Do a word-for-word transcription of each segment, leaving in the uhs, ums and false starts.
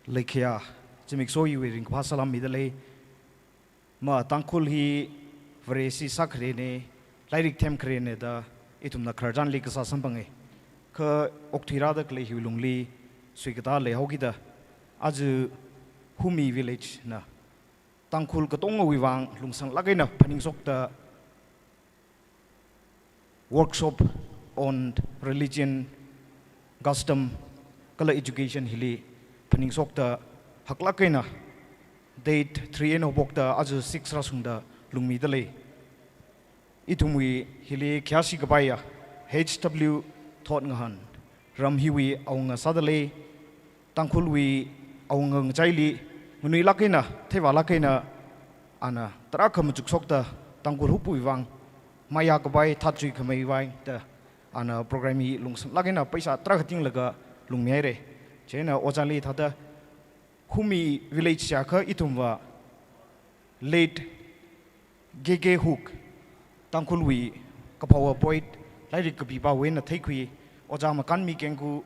Leikhiya zimiksho hiwui ringkaphā salam midalei. Ma Tangkhul hi Varesi sākharena, lairik themkharena da ithumna khararchanli kasā samphanga. Kha okthui rāda khalei hiwui lungli suikatā leihaokida, aja Humi Village na Tangkhul katongawui vang lungsanglāk eina phaningshokta workshop on religion, custom, kala education hili phaningshokta haklāk eina date three eina haophokta aja six rāshungda lungmidalei. Ithumwui hili khayāshi kapaiya H W Thotngahān, ram hiwui awunga sādalei, Tangkhulwui awunga ngachaili nganuilāk eina, theivālāk eina, ana tarākha machukshokta Tangkhul huiwui vang, mayā kapai, thachuikhamei vang da, ana program hi lungsanglāk eina paisa tarākha tinglaga lungmihaira. Chieina ojāli thāda Humi Village chiakha ithumva late K K Hook, Tangkhulwui kaphāva poet, lairik kapipāwui eina theikhui, ojā Makanmi Kengku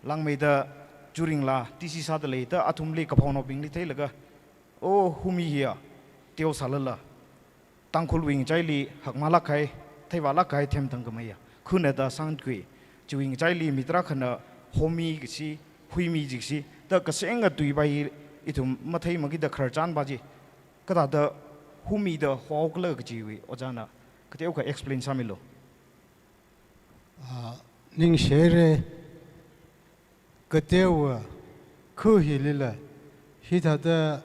langmeida Churingla T C sādalei da athumli kaphānaobingli theilaga, o Humi hiya teosālala Tangkhulwui ngachaili hakmālāk kahai, theivālāk kahai themthang khameiya khuna da sangkhui. Chiwui ngachaili mi tarākhana Homi kachi, Huimi jikachi da kasenga tui pai ithum matheimakida khararchan pa chi. Kathāda Humi da hohaokhala kajiwui ojāna kateokha explain sāmilu. Ah, ningshihaira, kateowa khu hilila hithāda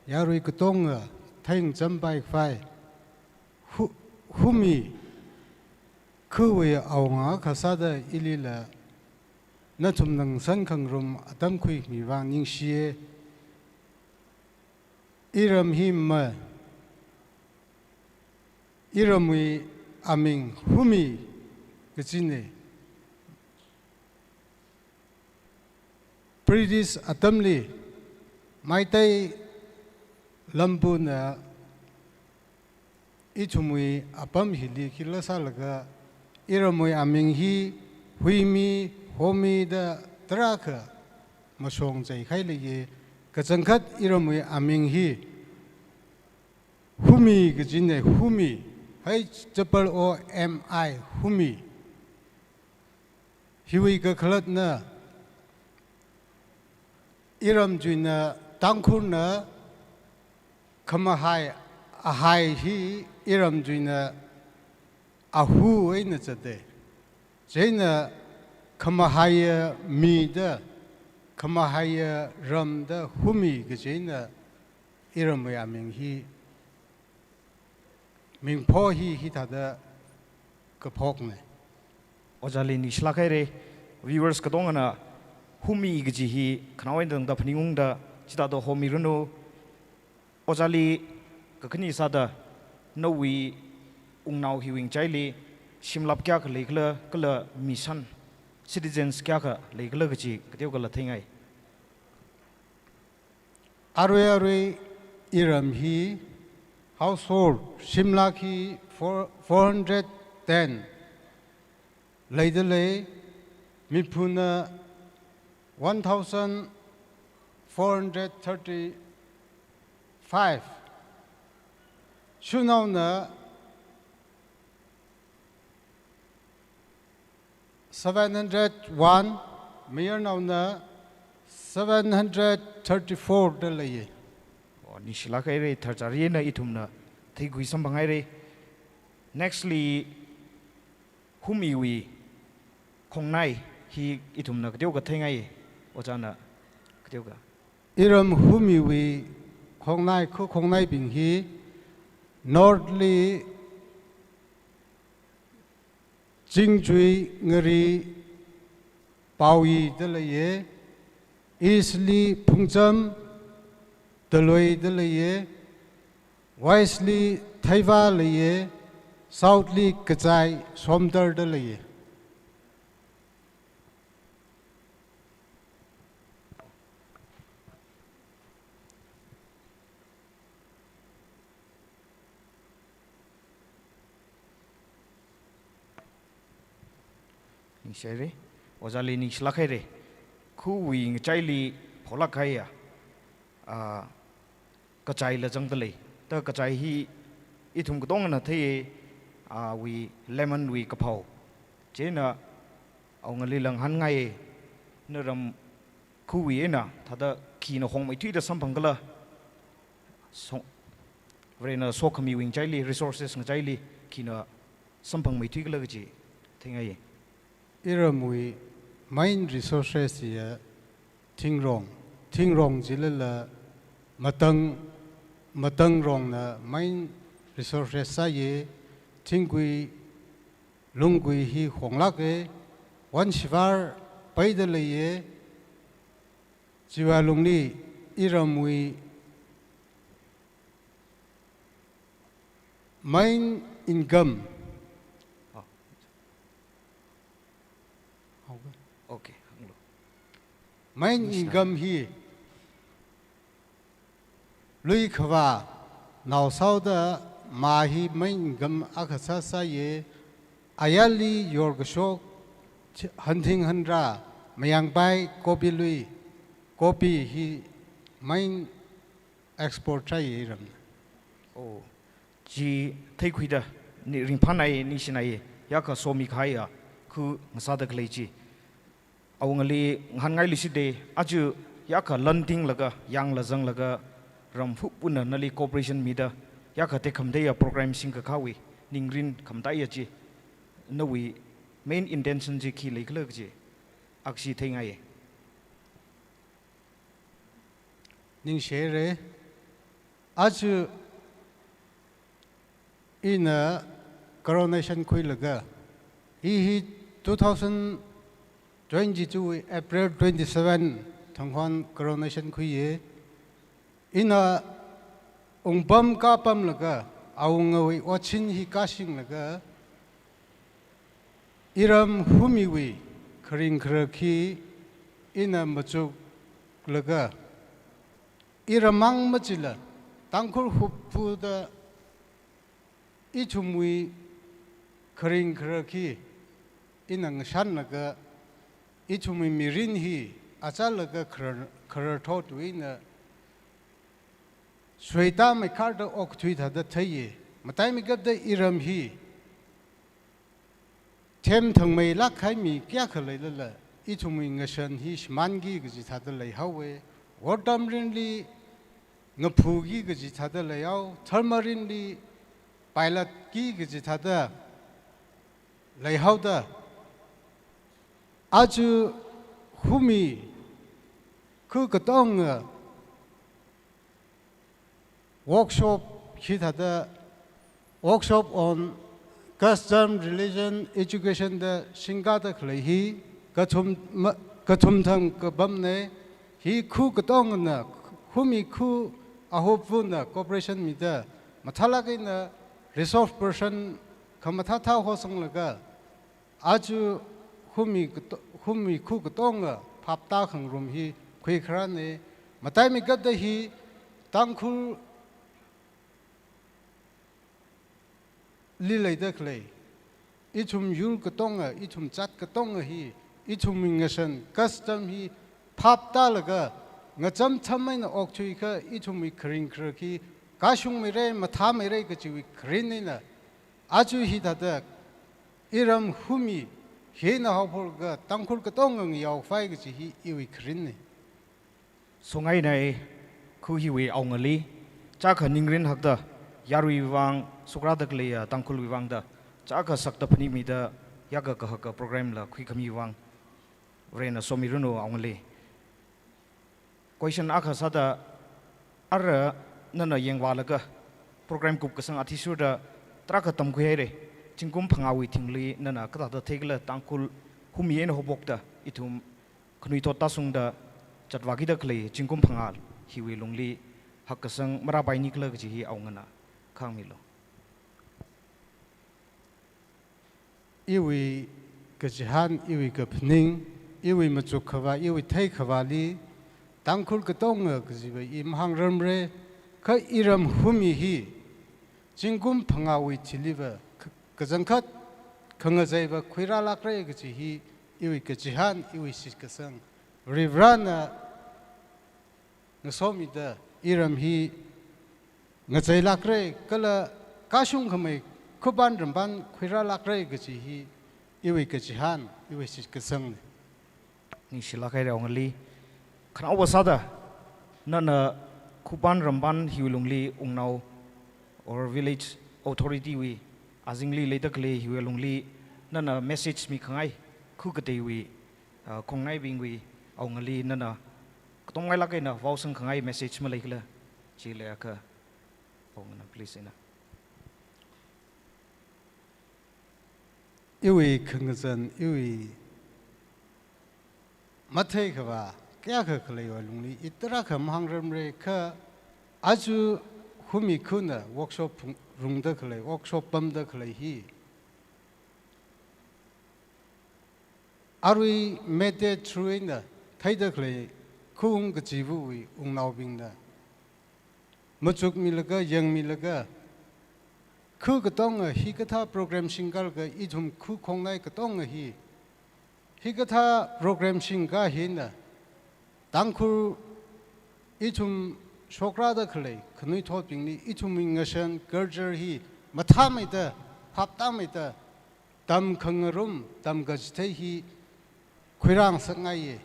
yarui katonga theingachampaikha phai. Hu-, Humi khuwui awunga akha sāda ilila nathumna ngasān khangarum atam khuimi vang ningshiya. Iram hi ma, iramwui aming Humi kachina. British atamli Meitei lampuna ithumwui apam hili khila sālaga, iramwui aming hi Huimi, Homi da tarākha mashong chaikahai leiya. Kachangkhat iramwui aming hi Humi kajina, Humi, H double O M I, Humi. Hiwui kakhalatna, iram chiwuina Tangkhulna khamahai, ahai hi iram chiwuina ahu eina zata. Chieina khamahaiya mi da, khamahaiya ram da Humi kajina iramwui aming hi, mingpho hi hithāda kaphokna. Ojāli ningshilāk haira, viewers katongana Humi kaji hi khanao eina tangda phaningungda chithāda homiranu. Ojāli kakhane sāda nawui wungnao hiwui ngachaili shimlap kayākha leikhala, kala mission, citizens kayākha leikhala kaji kateokhala theingai. Arui arui iram hi household shimlak hi four, four hundred ten leidalei, miphuna one thousand four hundred thirty-five, shanaona seven hundred one, mayarnaona seven hundred thirty-four da leiya. Oh, ningshilāk haira, tharchari eina ithumna theikhui samphang haira. Nextly, Humiwui khongnai hi ithumna kateokha theingai, ojāna kateokha. Iram Humiwui khongnai, khu khongnaibing hi Northli Chingchui, Ngari, Paoyi da leiya, Eastli Phungcham, Talui da leiya, Westli Theiva leiya, Southli Kachai, Somdal da leiya. Ningshi haira. Ojāli ningshilāk haira. Khuwui ngachaili pholāk kahaiya ah, kachaila zangda lei. Da kachai hi ithum katongana theiya, ah, wui lemon wui kaphao. Chieina awungalila ngahānngai, naram khuwui eina thāda khina hongmeithuida samphang khala, song, Varena sokhamiwui ngachaili, resources ngachaili khina samphangmeithui khala kaji theingai. Iramwui main resources hiya thingrong. Thingrong jilala matang, matangrongna main resources sāya. Thingkui, lunggui hi honglāka. Wan shivar paida leiya. Chiwui lungli iramwui main income. Ah. Okay, hānglu. Main income hi lui khavā nao sāhaoda, mā hi main income akha sāsāya. Ayarli yorkashok, hanthing hanra, mayangpai, kopi lui, kopi hi main export sāya iramna. Oh, chi theikhuida, ni ringphānai, ningshinai, yākha somikahaiya khu ngasāda khalei chi. Awungali ngahānngai lishida, aja yākha lantinglaga, yangla zanglaga, ram hup puna nali cooperation mida, yākha tekhamateiya program singkakhawui ningrin khamataiya chi, nawui main intention chi khi lei khala kaji, akshi theingai. Ningshire. Aja ina coronation khuilaga, i hi two thousand twenty-two April twenty-seven thangkhon coronation khuiya. Ina wungpam kapamlaga, awungawui otchin hi kashinglaga, iram humiwui kharing kharak hi ina machuklaga, iram mang machila, Tangkhul hupfuda ithumwui kharing kharak hi ina ngashanlaga, ithumwui mirin hi achālaga kharar, khararthot wui eina suita meikharda okthui thāda theiya. Mataimeikapta iram hi themthangmeilāk kahai mi kayākha leilala, ithumwui ngashan hi shimānki kaji thāda leihaowa. Wortam rinli ngaphuki kaji thāda leihao, dharma rinli pailatki kaji thāda leihaoda, aja humi khu katonga workshop hithāda, workshop on custom, religion, education da singkāda khalei hi kathum ma-, kathum thang kapamna. Hi khu katongana, humi khu ahupfuna cooperation mida, mathālāk eina resource person khamathā thā hosanglaga, aja humi kato-, humi khu katonga phaptā khangarum hi khuikharāna. Mataimeikapta hi Tangkhulli leida khalei, ithum yur katonga, ithum zat katonga hi, ithumwui ngashan custom hi phaptālaga, ngacham cham eina okthuikha ithumwui kharing kharak hi kashungmeira, mathāmeira kajiwui kharin eina, aja hithāda iram humi hina haophokha Tangkhul katonga ngayaokhavai kaji hi iwui kharinna. Songainai, khu hiwui awungali, chākha ningrin hakda, yaruiwui vang, sukrāda khaleiya Tangkhulwui vangda, chākha sakta phaningmida, yākha kahaka program la khuikhamiwui vang, Varena somiranu awungali. Question akha sāda, ara nana yangvālaga, program kupkasang athishurda, tarākha tamkhuihaira, zingkum phangāwui thingli nana kathāda theikhala Tangkhul humi eina haophokda, ithum khanuithot tāshungda zatvākida khalei zingkum phangā hiwui lungli hakkasang marāpaini khala kaji hi awungana khangmilu. Iwui kachihān, iwui kaphaning, iwui machukkhavā, iwui theikhavāli, Tangkhul katonga kajiva i mahāngrarmara, kha iram humi hi zingkum phangāwui thiliva, kha-, kachangkhat khangacheiva khuirālākra kaji hi iwui kachihān, iwui shitkasang. Varivarana ngasomida iram hi ngacheilākra, kala kashung khamei khuban ramban khuirālākra kaji hi iwui kachihān, iwui shitkasangna. Ningshilāk haira Aungali. Khanaowa sāda, nana khuban ramban hiwui lungli ungnao or village authority wui azingli leida khalei hiwui lungli nana message mikhangai, khu kateiwui, ah, khongnaibingwui Aungali nana katongailāk eina vaosang khangai message maleikhala, chi leiakha, Aungana please ina. Iwui khangazan, iwui mathei khavā kayākha khaleiwui lungli i tarākha mahāngrarmara kha, aja Humi khuna workshop phung-, rungda khalei, workshop pamda khalei hi arui media through eina theida khalei khaung kachiva̱wui wungnaobingna machukmilaga, yangmilaga, khu katonga hikathā program singkar kha ithum khu khongnai katonga hi, hikathā program singkar hina Tangkhul ithum shokrāda khalei khanuithotbingli ithumwui ngashan culture hi mathāmeida, phaptāmeida, tamkhangarum, tamkachithei hi khuirāngasakngaiya.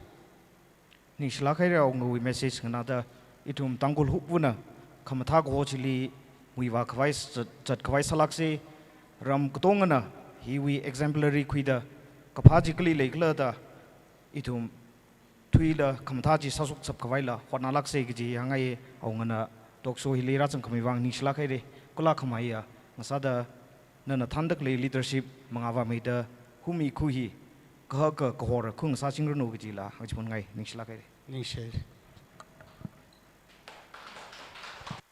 Ningshilāk haira Aungawui message nganāda ithum Tangkhul hupvana khamathā kaho chili muivā khavai zat, zat khavai sālāksa, ram katongana hiwui exemplary khuida kaphā chi kali leikhala da ithum thuila khamathā chi sāshokchap khavaila hotnālāksa kaji hāngngaiya. Aungana talk show hili rāzangkhamei vang ningshilāk haira. Kula khamaiya ngasāda nana thānda khalei leadership mangāvāmeida Humi khu hi kahaka kahora khu ngasāchingranu kajila hāngchiphungai. Ningshilāk haira. Ningshi.